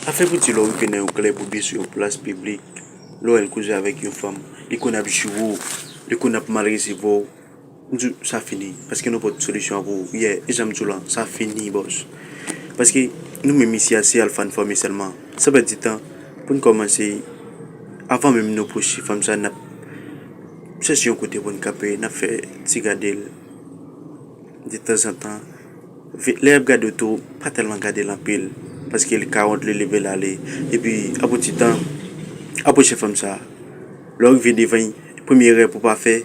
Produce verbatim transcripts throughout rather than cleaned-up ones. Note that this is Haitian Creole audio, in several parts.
Afè pou di lè w rive nan yon klèb oubyen sou yon plas piblik, lè w wè l koze avèk yon fanm, li konn ap joure w, li konn ap mal resevwa w, m di w sa fini, paske nou pot solisyon pou ou. Yeah, e jan m di w la, sa fini, bòs. Paske nou menm isi a se al fann fòme sèlman. San pèdi tan, pou n kòmanse, avan menm nou pwoche fanm sa, n ap chèche yon kote pou n kanpe, n ap fè ti gade l detanzantan. Lè y ap gade w tou, pa tèlman gade l anpil, paske li ka wont, li leve l ale. Epi, apre ti tan, apwoche fanm sa. Lè w rive devan l, premye erè pou w pa fè,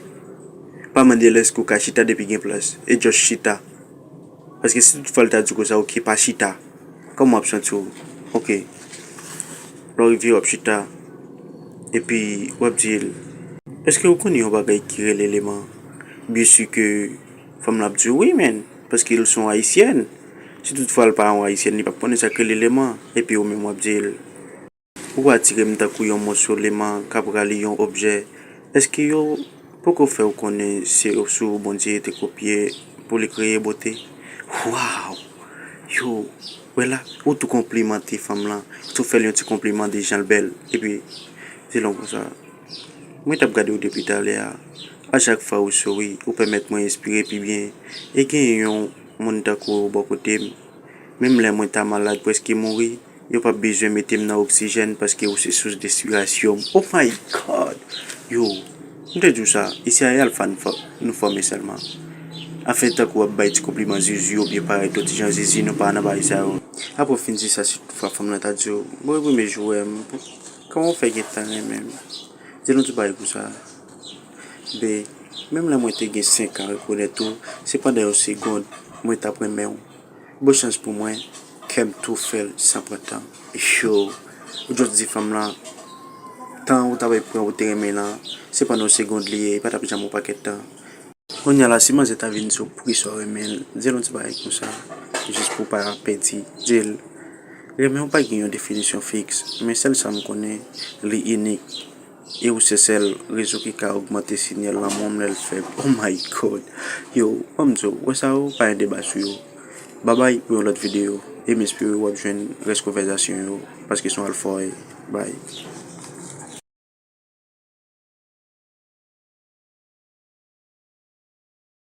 pa mande l èske w ka chita depi gen plas, e just chita. Paske si tout fwa l ta di w konsa, oke, pa chita, kòman w ap santi w? Oke. Lè w rive, w ap chita, epi w ap di l, èske w konnen yon bagay ki rele leman? Byen si ke fanm lan ap di w wi, men, paske l se yon ayisyèn. Si tout fwa l pa yon ayisyèn, li p ap konnen sa k rele leman. Epi ou menm w ap di l, ou atire m tankou yon moso leman k ap rale yon objè. Èske yo poko fè w konnen se sou Bondye te kopye pou li kreye bote? Waw! Yo, wè la, ou tou konplimante fanm lan, ou tou fè l yon ti konpliman de jan l bèl. Epi, di l konsa, mwen t ap gade w depi talè a. A chak fwa ou souri, ou pèmèt mwen respire pi byen. E gen yon moun tankou ou bò kote m. Menm lè mwen ta malad, prèske mouri, yo p ap bezwen mete m nan oksijèn paske ou se sous de enspirasyon m. Oh my God! Yo, m te di w sa, isi a e al fann fò-, nou fòme sèlman. Afè tankou w ap bay ti konpliman zizi oubyen parèt yon ti jan zizi, nou pa nan bagay sa yo. Apre w fin di sa, si toutfwa fanm lan ta di w, mwen premye jou w wè m, kòman w fè gentan renmen m? Di l yon ti bagay konsa. Be, menm lè mwen te gen senk an, rekonèt ou, se pandan yon segond, mwen t ap renmen w. Bon chans pou mwen, kè m tou fè l san pran tan. Yo, ou just di fanm lan, tan ou ta bay pran ou te renmen lan, se pandan yon segond li ye, li pa t ap janm yon pakèt tan. Kounye a la, si manzè ta vin sou pri sa w renmen l, di l yon ti bagay konsa, jis pou w pa pèdi, di l, renmen w pa gen yon definisyon fiks, men sèl sa m konnen, li inik. E ou se sèl rezon ki ka ogmante sinyal lanmou m lè l fèb. Oh my God! Yo, ban m di w, wè sa yo, pa gen deba sou yo. Babay pou yon lòt videyo, e m espere w ap jwenn rès konvèsasyon yo, paske se yon alfòy. Bay.